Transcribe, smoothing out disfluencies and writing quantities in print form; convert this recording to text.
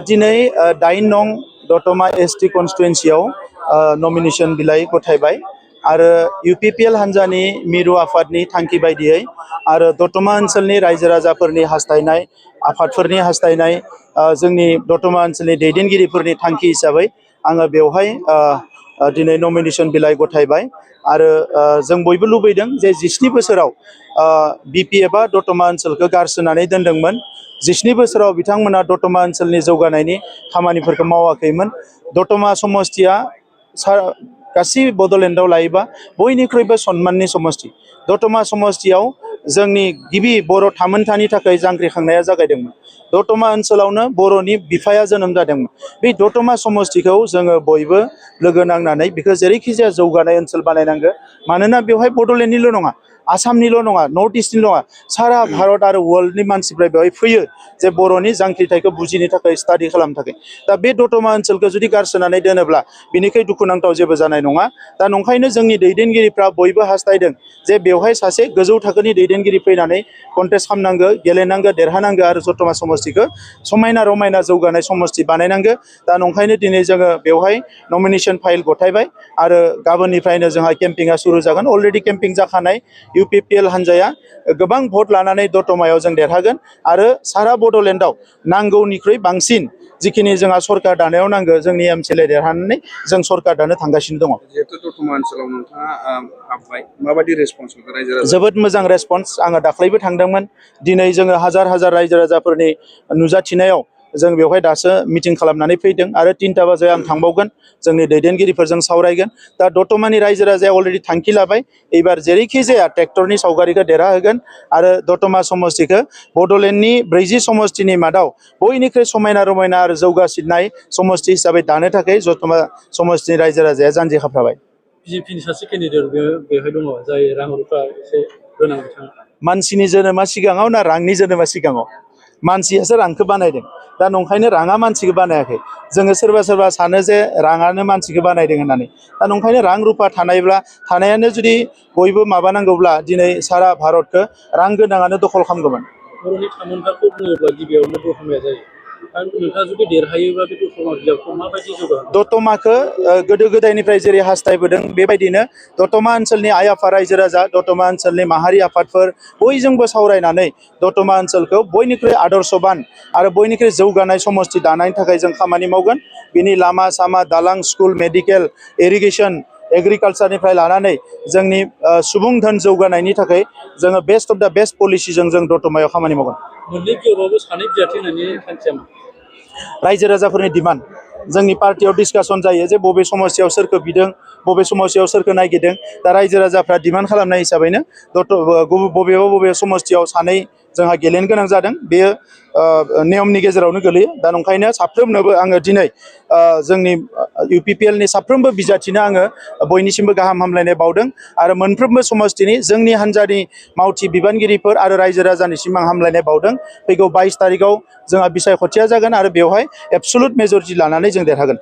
दिनै 8 नं दतमा एसटी कन्स्टिटुएन्सियाव नमिनेशन बिलाइ गथायबाय आरो UPPL हान्जानि मिरु आफादनि थांखि बायदियै आरो दतमा ओनसोलनि रायजो राजाफोरनि हास्थायनाय आफादफोरनि हास्थायनाय जोंनि दतमा ओनसोलनि दैदेनगिरिफोरनि थांखि हिसाबै आङो बेवहाय दिनै नमिनेशन बिलाइ गथायबाय आरो जों बयबो लुबैदों जे 17 बोसोराव BP एबा दतमा ओनसोलखौ गारसोनानै दोनदोंमोन 17 बोसोराव बिथांमोना दतमा ओनसोलनि जौगानायनि खामानिफोरखौ मावाखैमोन दतमा समष्टिया गासै बड'लेण्डआव लायोबा बयनिख्रुइबो सन्माननि समष्टि दतमा समष्टियाव जोंनि गिबि बर' थामोनथानि थाखाय जांख्रिखांनाया जागायदोंमोन दतमा ओनसोलावनो बर'नि बिफाया जोनोम जादोंमोन बे दतमा समष्टिखौ जोङो बयबो लोगो नांनानै बेखौ जेरैखि जाया जौगानाय ओनसोल बानायनांगौ मानोना बेवहाय बड'लेण्डनिल' नङा आसामनिल' नङा नर्थ इस्टनिल' नङा सारा भारत आरो वर्ल्डनि मानसिफ्रा बेवहाय फैयो जे बर'नि जांख्रिथायखौ बुजिनो थाखाय स्टाडि खालामनो थाखाय दा बे दतमा ओनसोलखौ जुदि गारसोनानै दोनोब्ला बिनिखाय दुखुनांथाव जेबो जानाय नङा दा नंखायनो जोंनि दैदेनगिरिफ्रा बयबो हास्थायदों जे बेवहाय सासे गोजौ थाखोनि दैदेनगिरि फैनानै कन्टेस्ट खालामनांगौ गेलेनांगौ देरहानांगौ आरो दतमा समष्टिखौ समायना रमायना जौगानाय समष्टि बानायनांगौ दा नंखायनो दिनै जोङो बेवहाय नमिनेशन फाइल गथायबाय आरो गाबोननिफ्रायनो जोंहा केम्पिंआ सुरु जागोन अलरेडि केम्पिं जाखानाय UPPL हान्जाया गोबां भट लानानै दतमायाव जों देरहागोन आरो सारा बड'लेण्डआव नांगौनिख्रुइ बांसिन जिखिनि जोंहा सरकार दानायाव नांगौ जोंनि MCLA देरहानानै जों सरकार दानो थांगासिनो दङ जिहेतु दतमा ओनसोलाव नोंथाङा हाबबाय माबायदि रेसपन्स मोनखो रायजो राजा जोबोद मोजां रेसपन्स आङो दाख्लैबो थांदोंमोन दिनै जोङो हाजार हाजार रायजो राजाफोरनि नुजाथिनायाव जों बेवहाय दासो मिटिं खालामनानै फैदों आरो 3टा बाजियाव आं थांबावगोन जोंनि दैदेनगिरिफोरजों सावरायगोन दा दतमानि रायजो राजाया अलरेडि थांखि लाबाय एबार जेरैखि जाया ट्रेक्टरनि सावगारिखौ देरहाहोगोन आरो दतमा समष्टिखौ बड'लेण्डनि 40 समष्टिनि मादाव बयनिख्रुइ समायना रमायना आरो जौगासिननाय समष्टि हिसाबै दानो थाखाय दतमा समष्टिनि रायजो राजाया जानजि खाफ्राबाय BJPनि सासे केन्डिडेट बेवहाय दङ जाय रां रुफा एसे गोनां बिथाङा मानसिनि जोनोमा सिगाङाव ना रांनि जोनोमा सिगाङाव मानसियासो रांखौ बानायदों दा नंखायनो राङा मानसिखौ बानायाखै जोङो सोरबा सानो जे राङानो मानसिखौ बानायदों होननानै दा नंखायनो रां रुफा थानायानो जुदि बयबो माबानांगौब्ला दिनै सारा भारतखौ रां गोनाङानो दखल खालामगौमोन बर'नि थामोनथाखौ बुङोब्ला गिबियावनो दतमाया जायो आरो नोंथाङा जुदि देरहायोब्ला बे दतमा जिल्लाखौ माबायदि जौगाहोगोन दतमाखौ गोदो गोदायनिफ्राय जेरै हास्थायबोदों बेबायदिनो दतमा ओनसोलनि आइ आफा रायजो राजा दतमा ओनसोलनि माहारि आफादफोर बयजोंबो सावरायनानै दतमा ओनसोलखौ बयनिख्रुइ आदर्शबान आरो बयनिख्रुइ जौगानाय समष्टि दानायनि थाखाय जों खामानि मावगोन बिनि लामा सामा दालां स्कुल मेडिकेल इरिगेसन एग्रिकालचारनिफ्राय लानानै जोंनि सुबुं धोन जौगानायनि थाखाय जोङो बेस्ट अफ द बेस्ट पलिसिजों जों दतमायाव खामानि मावगोन मोननै बियावबाबो सानै बिजाथि होननायनि थांखिया मा रायजो राजाफोरनि डिमान्ड जोंनि पार्टियाव डिसकासन जायो जे बबे समस्यायाव सोरखौ बिदों बबे समस्यायाव सोरखौ नागिरदों दा रायजो राजाफ्रा डिमान्ड खालामनाय हिसाबैनो बबेबा समस्यायाव सानै जोंहा गेलेनो गोनां जादों बेयो नियमनि गेजेरावनो गोलैयो दा नंखायनो साफ्रोमनोबो आङो दिनै जोंनि UPPLनि साफ्रोमबो बिजाथिनो आङो बयनिसिमबो गाहाम हामलायनाय बावदों आरो मोनफ्रोमबो समष्टिनि जोंनि हान्जानि मावथि बिबानगिरिफोर आरो रायजो राजानिसिम आं हामलायनाय बावदों फैगौ 22 तारिखआव जोंहा बिसायख'थिया जागोन आरो बेवहाय एबसुलुट मेजरिटि लानानै जों देरहागोन